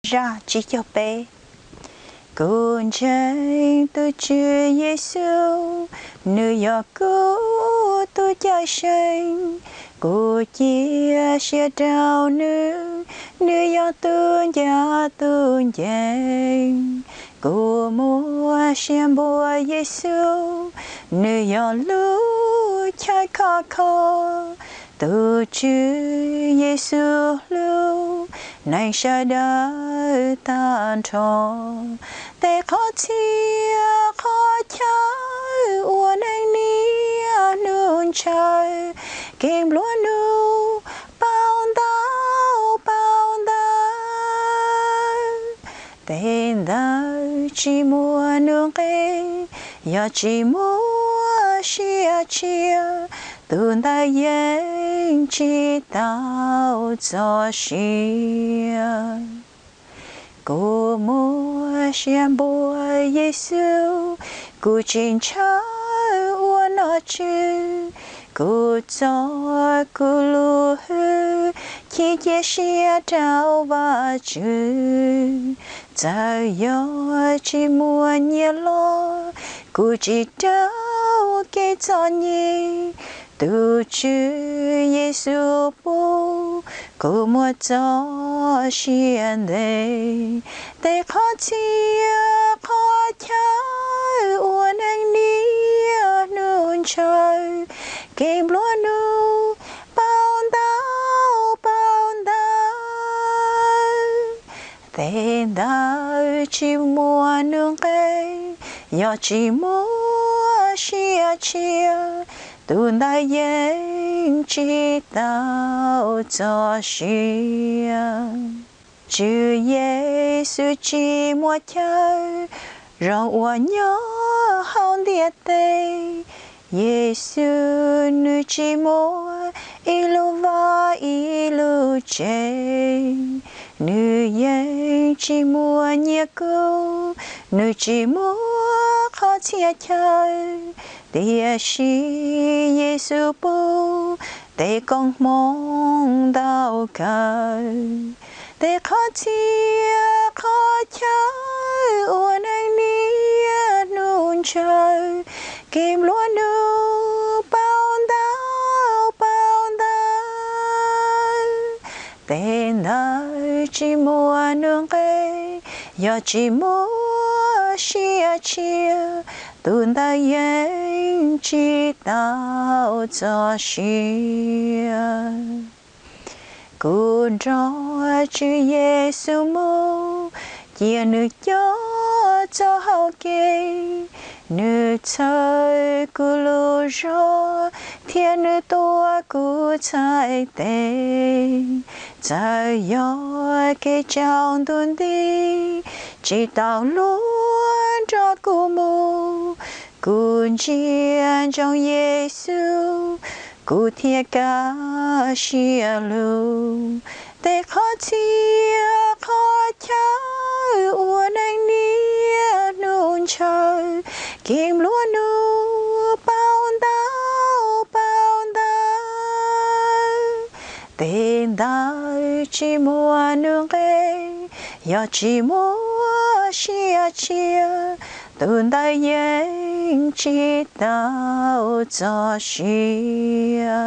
Zaj tsib caug peb. Kuv ntseeg tus Tswv Yexus, nws yog kuv tus cawm seej. Kuv cia siab rau nws, nws yog tus ncaj tus ncees. Kuv muaj sia npuab Yexus, nws yog lub chaw khov kho. Tus Tswv Yexus hlub neeg sawv daws tag nrho. Tej qhov txhia qhov chaw uas neeg niaj hnub ntshaw, kev nplua nuj paub ntau paub ntau. Tej ntawd tsis muaj nuj nqis, yog tsis muaj sia tshiab, tus ntawd yeej tsis tau txoj sia. Kuv muaj sia npuab Yexus, kuv tsis ntshaw ua nom tswv. Kuv txo kuv lub hwj chim cia siab rau Vajtswv. Txawm yog tsis muaj nyiaj los, kuv tsis raug kev txom nyem. Tus Tswv Yexus pub kuv muaj txoj sia ntev. Tej qhov txhia qhov chaw uas neeg niaj hnub ntshaw, kev nplua nuj paub ntau paub ntau. Tej ntawd tsis muaj nuj nqis, yog tsis muaj sia tshiab, tus ntawd yeej tsis tau txoj sia. Tswv Yexus tsis muaj chaw zoo uas nyob hauv ntiaj teb. Yexus nws tsis muaj ib lub vaj ib lub tsev, nws yeej tsis muaj nyiaj kub, nws tsis muaj qhov txhia chaw. Tiam sis Yexus pub tej koob hmoov ntau kawg. Tej qhov txhia qhov chaw uas neeg niaj hnub ntshaw, kev nplua nuj paub ntau paub ntau. Tej ntawd tsis muaj nuj nqis, yog tsis muaj sia tshiab, tus ntawd yeej tsis tau txoj sia. Kuv nrog Tswv Yexus mus, cia nws coj txoj hau kev. Nws txhawb kuv lub zog, thiab nws tuav kuv txhais tes. Txawm yog kev tsaus ntuj nti, tsis tau luag nrog kuv mus. Kuv ntsia ntsoov Yexus, kuv thiaj kaj siab lug. Tej qhov txhia qhov chaw uas neeg niaj hnub ntshaw, kev nplua nuj paub ntau paub ntau. Tej ntawd tsis muaj nuj nqis, yog tsis muaj sia tshiab, tus ntawd yeej tsis tau txoj sia.